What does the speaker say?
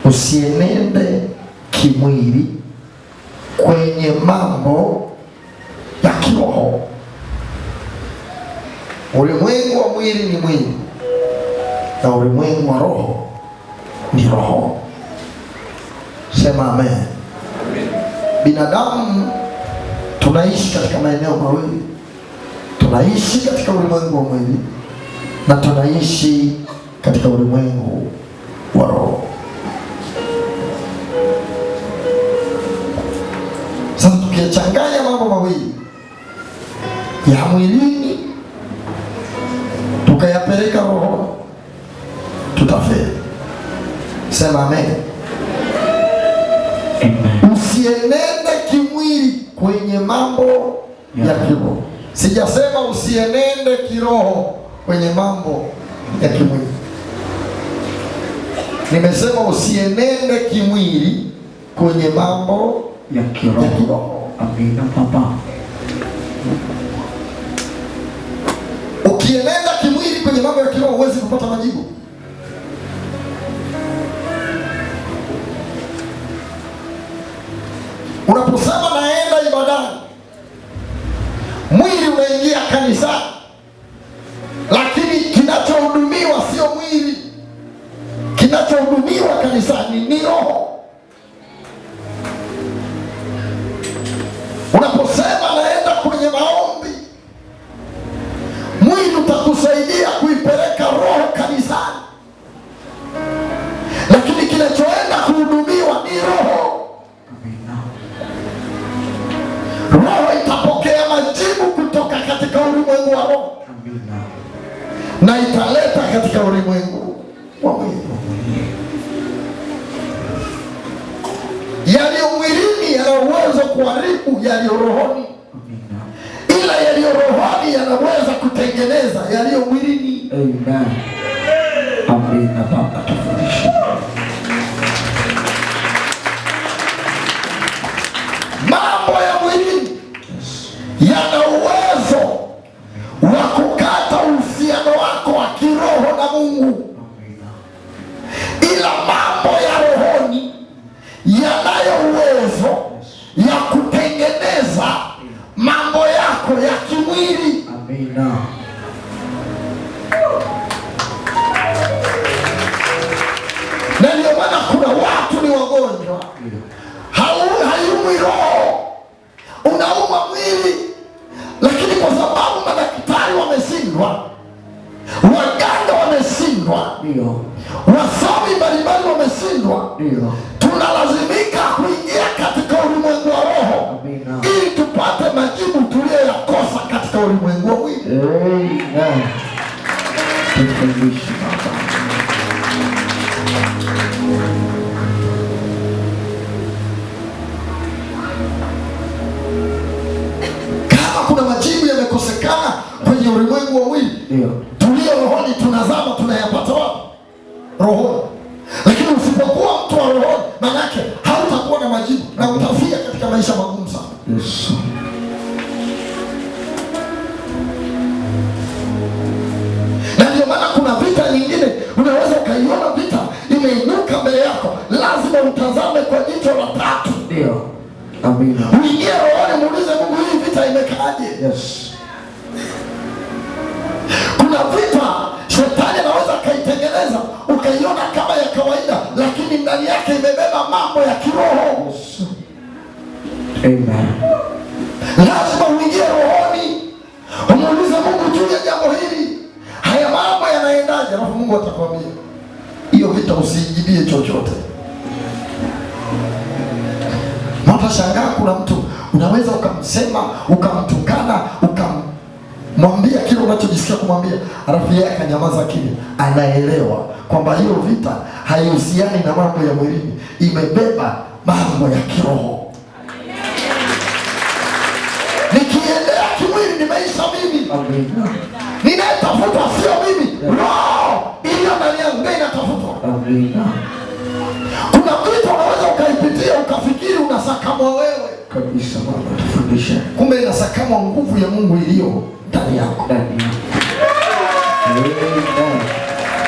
Usienende kimwili kwenye mambo ya kiroho. Ulimwengu wa mwili ni mwili na ulimwengu wa roho ni roho. Sema amen. Binadamu tunaishi katika maeneo mawili, tunaishi katika ulimwengu wa mwili na tunaishi katika ulimwengu wa roho. Sasa tukichanganya mambo mawili ya mwilini tukayapeleka roho, tutafeli. Sema amen. Amen. Usienende kimwili kwenye mambo ya kiroho. Sijasema usienende kiroho kwenye mambo ya kimwili. Nimesema usienende kimwili kwenye mambo ya kiroho. ya kiroho. Amina baba. Ukienenda kimwili kwenye mambo ya kiroho huwezi kupata majibu. Unaposema naenda ibadani, mwili unaingia kanisani, lakini kinachohudumiwa sio mwili. Kinachohudumiwa kanisani ni roho. Unaposema naenda kwenye maombi, mwili utakusaidia kuipeleka roho kanisani, lakini kinachoenda kuhudumiwa ni roho. Amina. Roho itapokea majibu kutoka katika ulimwengu wa roho Amina. na italeta katika ulimwengu wa mwili. Yaliyo mwilini yana uwezo kuharibu yaliyo rohoni, Amina. ila yaliyo rohoni yanaweza kutengeneza yaliyo mwilini. Amen. Amina baba, tufundishe. Mambo ya mwilini Yes. yana uwezo wa kukata uhusiano wako wa kiroho na Mungu, Amina. ila mambo ya rohoni yanayo uwezo ya kutengeneza mambo yako ya kimwili. Amina. Na ndio maana kuna watu ni wagonjwa, Ndio. haiumwi roho, unaumwa mwili, lakini kwa sababu madaktari wameshindwa, waganga wameshindwa, Ndio. wasomi mbalimbali wameshindwa, Ndio. tunalazimika kuingia katika ulimwengu wa roho Amina. ili tupate majibu tuliyoyakosa katika ulimwengu wa mwili. Amen. Tufundishe baba. Kama kuna majibu yamekosekana kwenye ulimwengu wa mwili, Ndio. tulio rohoni tunazama, tunayapata wapi? Rohoni. Lakini usipokuwa mtu wa rohoni, manake hautakuwa na majibu na utafia katika maisha magumu sana. Yesu. Na ndio maana kuna vita nyingine unaweza ukaiona vita imeinuka mbele yako, lazima utazame kwa jicho la tatu. Ndio. Amina. Uingie rohoni, muulize Mungu, hii vita imekaaje? Yes. Kuna vita shetani anaweza akaitengeneza ukaiona kama ya kawaida, lakini ndani yake imebeba mambo ya kiroho. Yes. Amen. Lazima uingie rohoni, umuulize Mungu juu ya jambo hili, haya mambo yanaendaje? Alafu Mungu atakwambia hiyo vita usiijibie chochote. Na utashangaa kuna mtu unaweza ukamsema, ukamtukana, ukamwambia kile unachojisikia kumwambia, alafu yeye akanyamaza kimya. Anaelewa kwamba hiyo vita haihusiani na mambo ya mwilini, imebeba mambo ya kiroho. Nikiendea kimwili nimeisha mimi. Amina. Ninayetafutwa sio mimi, roho iliyo ndani yangu ndiyo inatafutwa. Amina. Kuna vitu unaweza ukaipitia ukafikiri unasakamwa wewe, Kabisa baba, tufundishe. kumbe inasakamwa nguvu ya Mungu iliyo ndani yako. Ndani yako. Amen.